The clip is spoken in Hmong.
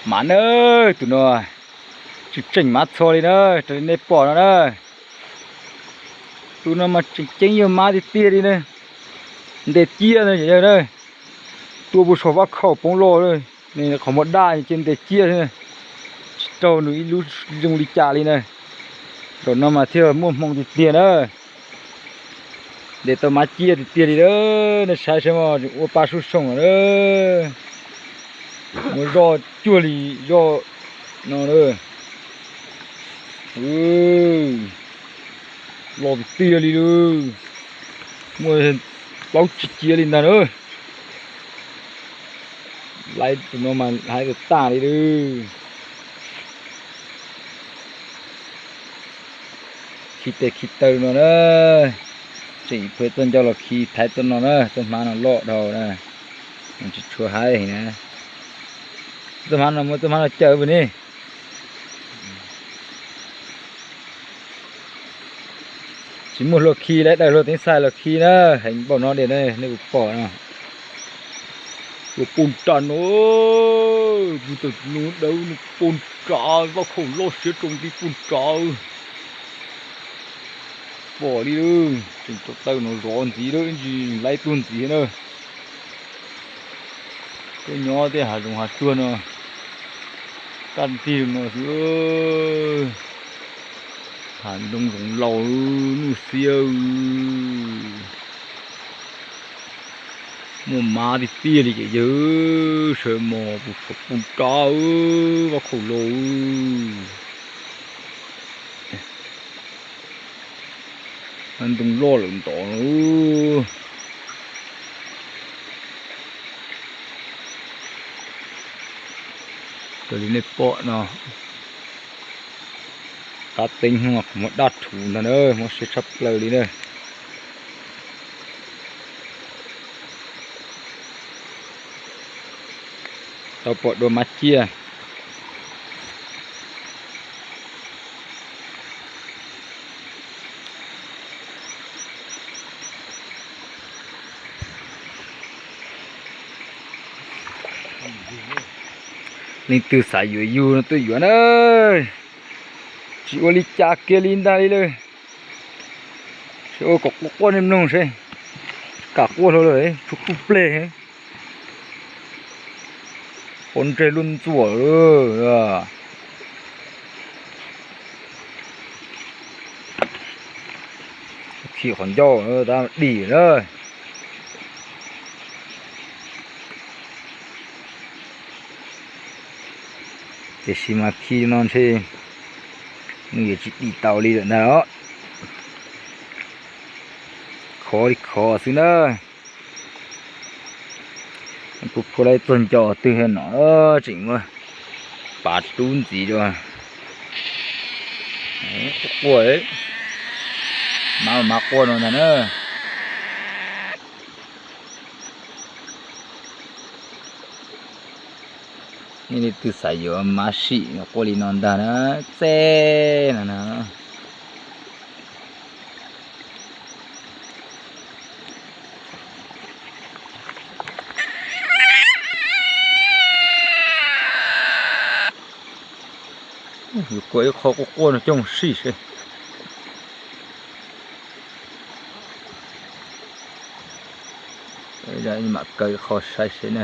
Mab na, tus no tseem tseem mab txho li na, raws li nej pom no na. Tus no mas tseem ceeb yog mab tiag tiag li na. Ntes ciaj na, yawg na. Tua puag saum vaj khaum poob los, nws qhov muag daj ces ntes ciaj xwb, tsis raug nws ib lub zoo li cas li na. Zaum no mas thiaj muaj hmoo tiag tiag na. Ntes tau mab ciaj tiag tiag li na. Nej saib saib mas ua pa sub soom na. Muaj zoj cuag li zoj no na. Los tiag tiag li lawm. Muaj plaub tsib ciab li ntag na. Laib tus no mas haib tag tag li lawm. Khi tes khi taw no na. Tseem phaj txoj ncauj los khi thaiv txoj no na, txoj hmab no loj dhau na. Tsis tshua haib na. Txoj hmab no muab txoj hmab no cawm pem ne. Tsis muaj hlua khi, laib daws hlua teeb xais los khi na, heev npaum no diam ne, nej puas pom no. Ua poob nra no, mus tawm nus dawb nws poob nra, vaj khaum loj siab tsaus nti poob nra. Pom li lawm, tseem tau taw no zov ntxiv lawm, ib ntsis laib tuaj ntxiv na. Tuaj nyob tej hav zoov hav tsuag no, kaj ntig no xwb. Hav ntoo zoov laus, nuj xiab. Muaj mab tiag tiag li ces yawg, sawv mos puv poob nra, vaj khaum loj. Ntoo loj lawm ntov. Raws li nej pom no, qab teeb no qhov muag daj rhuv ntag na, mob siab tshaj plaws li na. Tau pom dua mab ciaj. Leej twg xav yuav yug no tuaj yuav na. Tsis ua li cas kiag li ntag li lawm. Seb ua kom quaj quaj nej mloog seb. Kam quaj hlo lawm, tshuav kuj pleg. Pob ntseg luaj ntxuam lawm. Khi qhov ncauj tab dim na. Tiam sis mas khi no ntshe nws yuav tsis dim tau li lawm ntag os. Khov li khov xwb na. Kuv phua laib txog ncauj twg no tseem muab pav rub ntxiv dua. Quaj, mab mas quaj no ntag na. Nej leej twg xav yuav mab sim quaj li no ntag na, txeb no na. Yuav kuaj ib qho quaj quaj no coj mus sim seb. Mam kaw ib qho saib seb na.